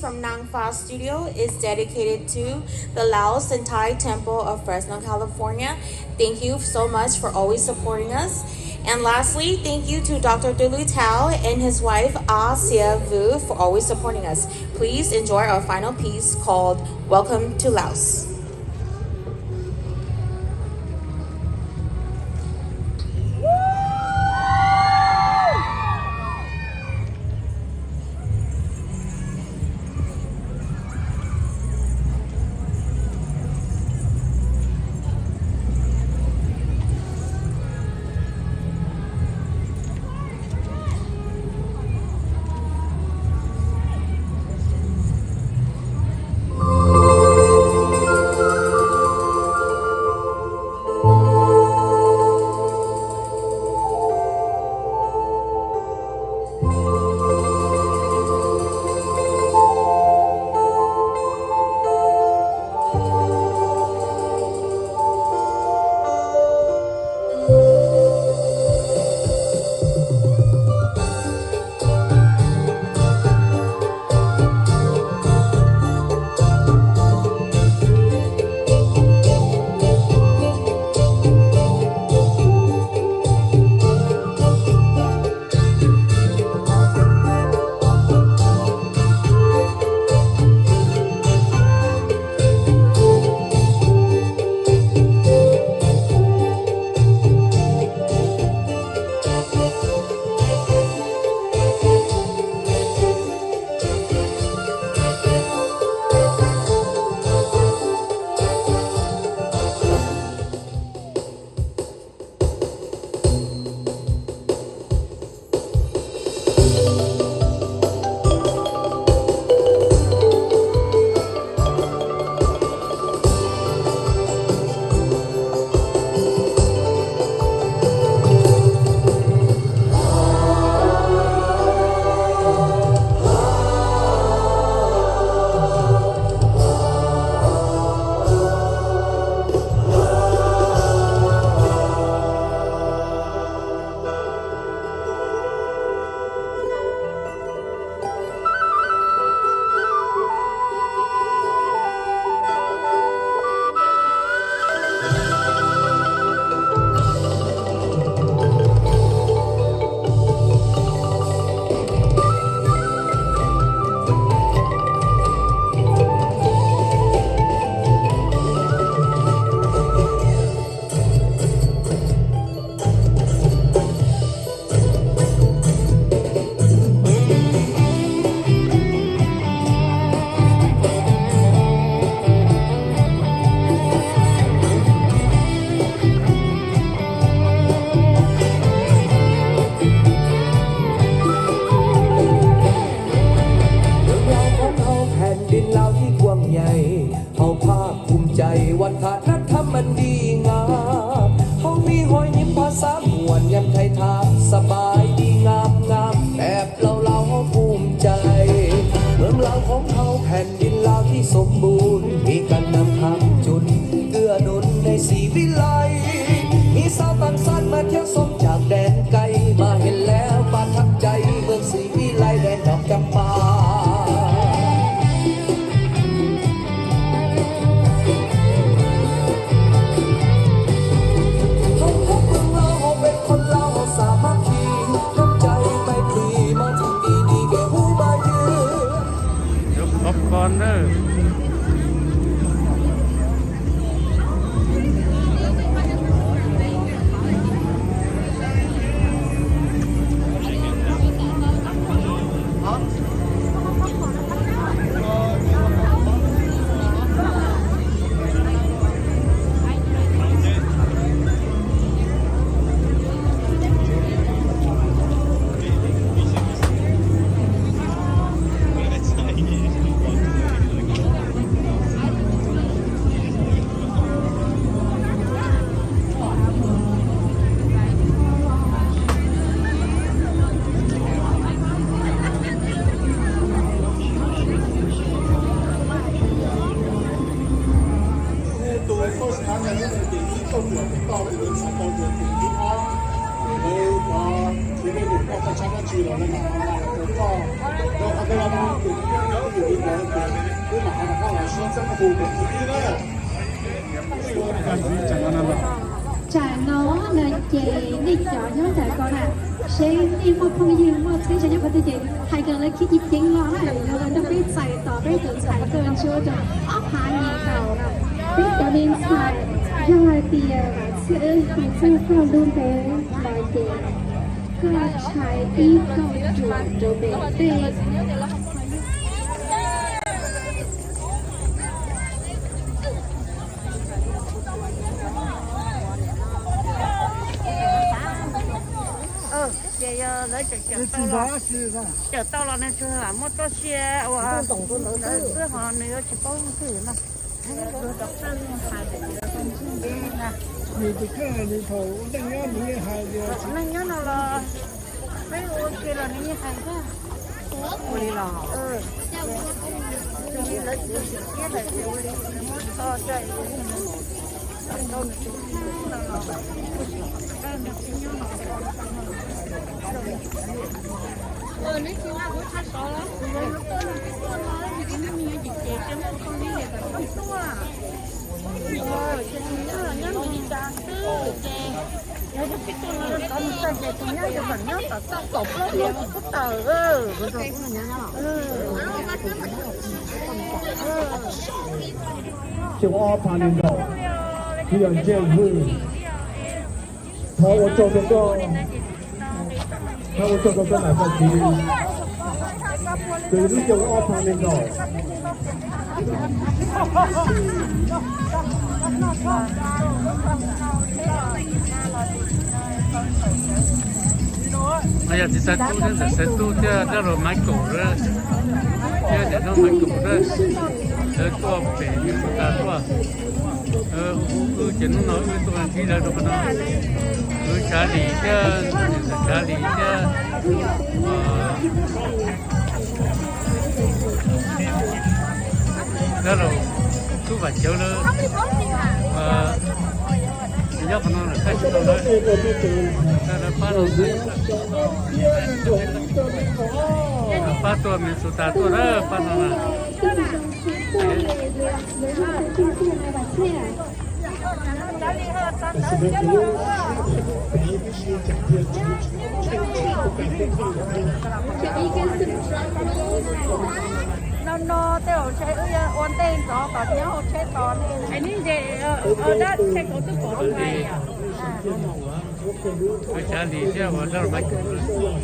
from Nangfa Studio is dedicated to the Laos and Thai Temple of Fresno, California. Thank you so much for always supporting us. And lastly, thank you to Doctor Tulu Tao and his wife, Ah Sia Vu, for always supporting us. Please enjoy our final piece called Welcome to Laos. Hlawv lawv khoob hauv phaev dij Laus tib kuam nyais, hauv phaab phum cai, vaj thas nab tham mam dij ngaam, hauv mib hoi nyim phav xav muam nyam thais tham xab pais dij ngaam ngaam, peb plaub Laus hauv phum cai. Hlawv lawv khoob hauv phaev dij Laus tib xoo npun, mib kaam nam tham cun, kws num neeg xim vij laij, mib xav taam xav mas thiab xom caag deev kais, mas hem lawv pab tham cai, meeg xim vij laij deev nrog cam pas. Hauv peb Laus hauv peb khon Laus hauv xav mab khij, nam cai maj khij mas txheej dij dij kev huv mas ywg. Tsam no no ces nej cov nyob ntawm ko na, seb nej muaj phooj ywg muaj txheeb ze nyob qhov twg ces hais rau lawv khib ceev ceev no na, yog lawv nrog peb txais tos peb tus ntxhais tuaj ntsuab rau ob phav nees nkaum. Peb cov me ntxhais yog hais tias txij wb tus txawj faj lub ntev los ces koj tshais ib kauj ruam rau pem tej. Ces yog lawv cawm tau los nws tsuas muaj txoj sia uas lawv xwb ho nws yuav tsis paub leej twg no. Neeg nyob no los peb ua ke los nws yeej hais thiab. Ua li los Xyoo ob phav nees nkaum, yog ntsej hwj, thov ua tsaug rau koj, thov ua tsaug rau koj nam txoj kev, kws lub xyoo ob phav nees nkaum. Yog txiv Xaiv Tub thiab ntxawm Xaiv Tub thiab dab laug Maiv Kaum, thiab niam no Maiv Kaum, lawv tuaj pem Minnesota tuaj. Wb ces hnub no wb tuaj ntsib lawv rau qhov no. Wb Tsav Lis thiab, niam ntxawm Tsav Lis thiab dab laug Tub Vam Cawv lawv nyob qhov no lawm, pab no, pab tuaj Minnesota tuaj lawm pab no na. No no tej zaum ntshe wb yuav ua ntej ntxov tom nyob hauv tsheb tos ne. Dab tsheb kauv twb pom lub hais. Wb Tsav Lis thiab ua dab laug Maiv Kaum.